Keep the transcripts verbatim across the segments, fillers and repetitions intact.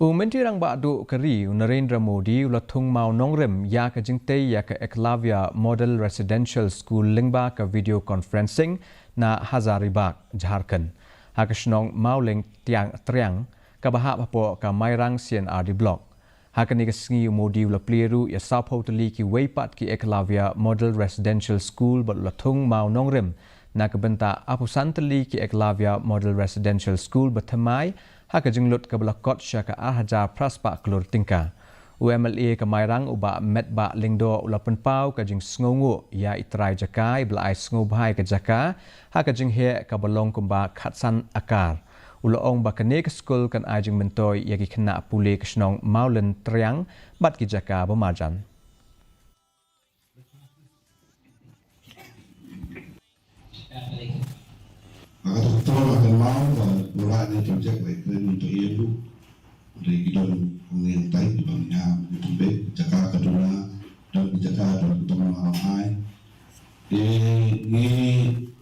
U Myntri Rangbah Duh ka ri u Narendra Modi u la thung mawnongrim ïa ka jingtei ïa ka Eklavya Model Residential School lyngba ka video conferencing na Hazaribagh, Jharkhand, ha ka shnong Mawlyng Tiang Triang, kaba hap hapoh ka Mairang C and R D Block. Ha kane ka sngi u Modi u la plie ruh ïa sawphew tylli kiwei pat ki Eklavya Model Residential School bad u la thung mawnongrim na ka bynta arphew san tylli ki Eklavya Model Residential School ba thymmai ha ka jinglut kaba la kot sha ka ar hajar phra spah klur tyngka. U M L A ka Mairang u Bah Metbah Lyngdoh u la pynpaw ka jingsngewnguh ïa i trai jaka iba la ai sngewbha ïa ka jaka ha ka jingheh kaba long kumba khatsan akar. U la ong ba kane ka skul kan ai jingmyntoi ïa ki khynnah pule ka shnong Mawlyng Triang bad ki jaka ba marjan. Ba ka doktor ba ka mau ba pura ni project ba ikren ni to iya bu. Dari kidon ngin tai di bang nya ni pembe jaka kaduna dan jaka dan kutong mau ai. Di ni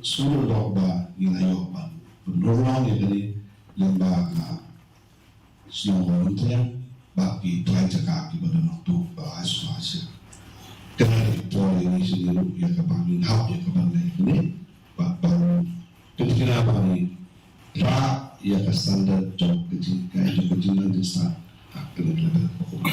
sulu dok ba ni layo ba. Penolong ya kani lembah ka shnong Mawlyng Triang bad ki trai jaka kiba don nongtuh ba ai sngewbha. Kane ka pynpaw ïa ngi sngewbha ïa kaba ngin hap ïa kaba ngi kane bad ba ngin pyntikna ba ngin rah ïa ka standard jong ka jingkai jong ka jinglan jingstad ha kane ka level ba kumne.